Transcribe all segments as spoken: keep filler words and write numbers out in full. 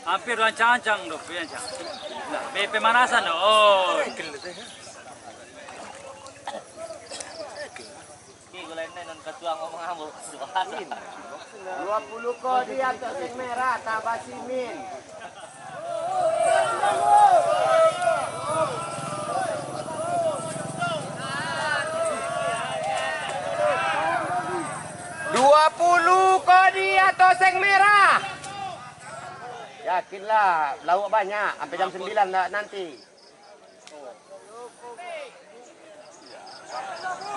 Hampir ancang-ancang tu, pi ancang. Nah, pe-, pemanasan tu. Oh. Oke, gulai nan ketua ngomong ambo. Dua puluh kodi atau sing merah, tambah simin. Dua puluh kodi atau sing merah. Yakinlah, lauak banyak, sampai jam sembilan na-, nanti.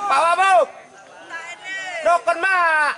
Pak Wabuk! Dokon, Mak!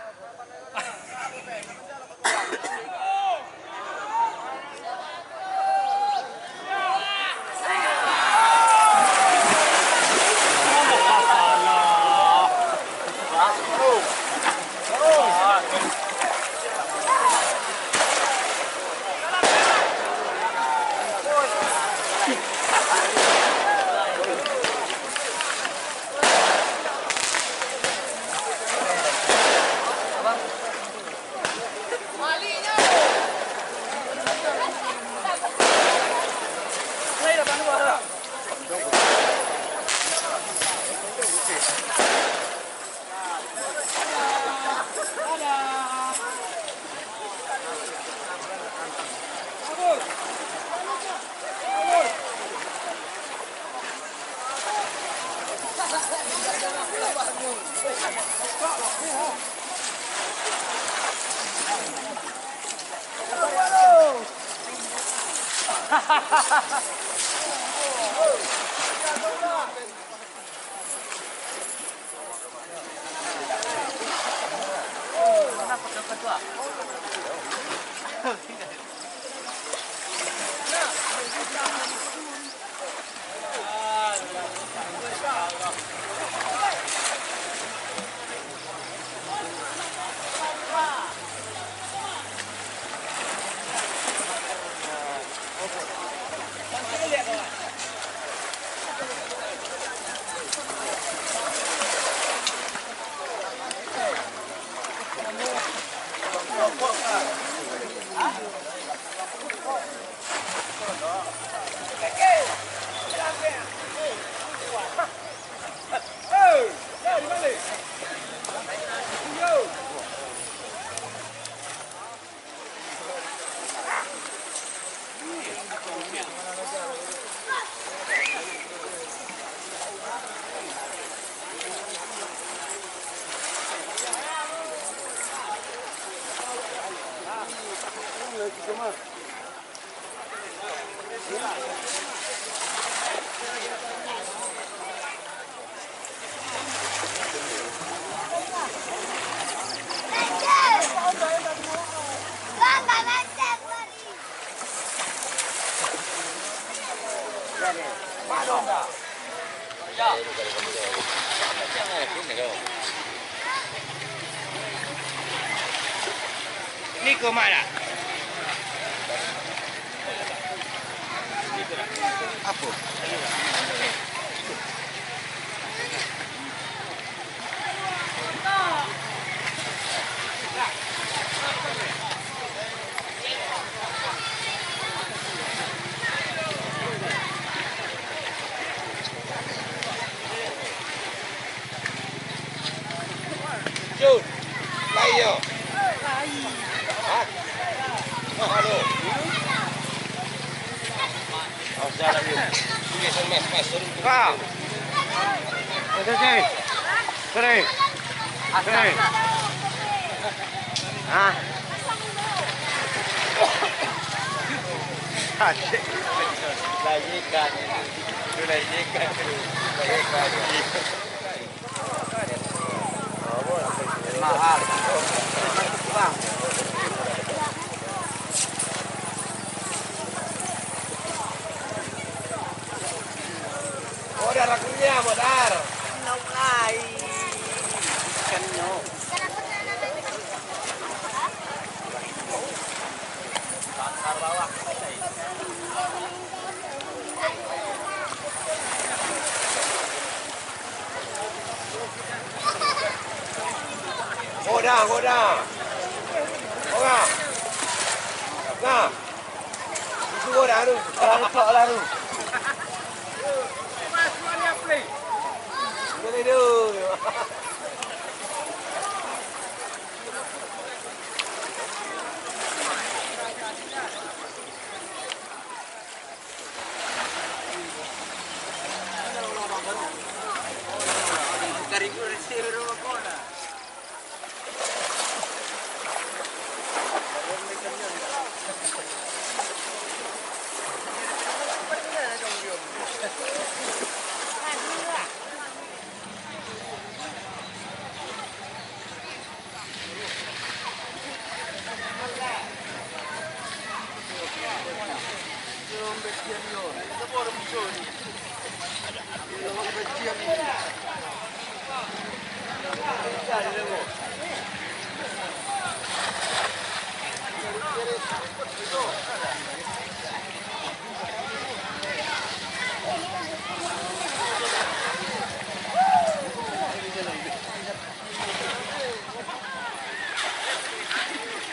Ni ko mak dah. Apo? Jun, lai yo. Hah? Halo. Awas jalan yo. Sini, sini, mas, mas, turun, turun, Kak. Turun. Oke, oke. Sini. Sini. Hah? Lagi kan. Itu lagi kan. Lagi kan. Mahal. Bang. Modar akunya, modar. Nau lai. Ikan nyo. Bakar bawah. Goda, goda. Goda. Nah. Dah tu, dah tu, dah tu. Boleh tu.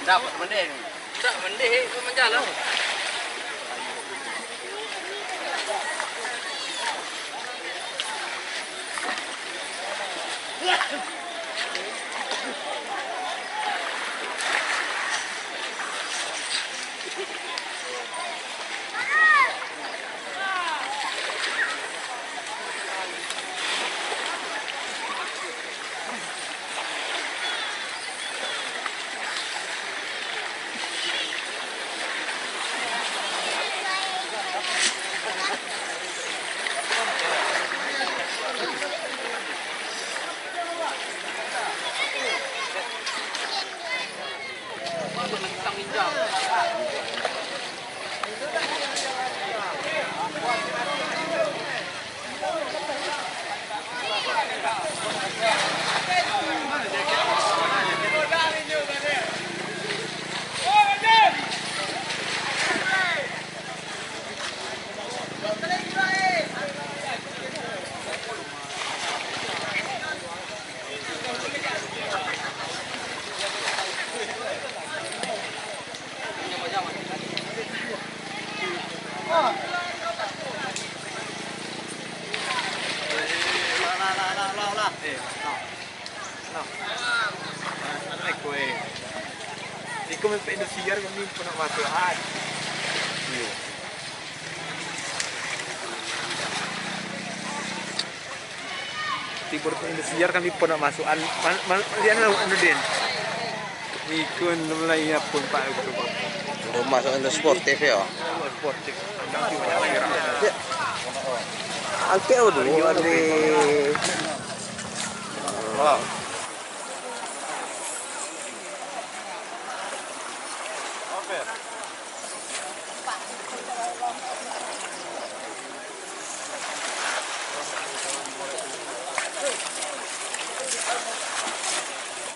Dapat mending. Tak mending, kau menjalan. Iko mepek Indosiar kami pun nak masuk. Ah. Iyo. Tibo Indosiar kami pun nak masuk. An, man, man, lian lah, anu, Den. Ikun mulai apa, Pak? Udah masuk Indo Sportif, ya? Sportif. Angkek dulu, Andri.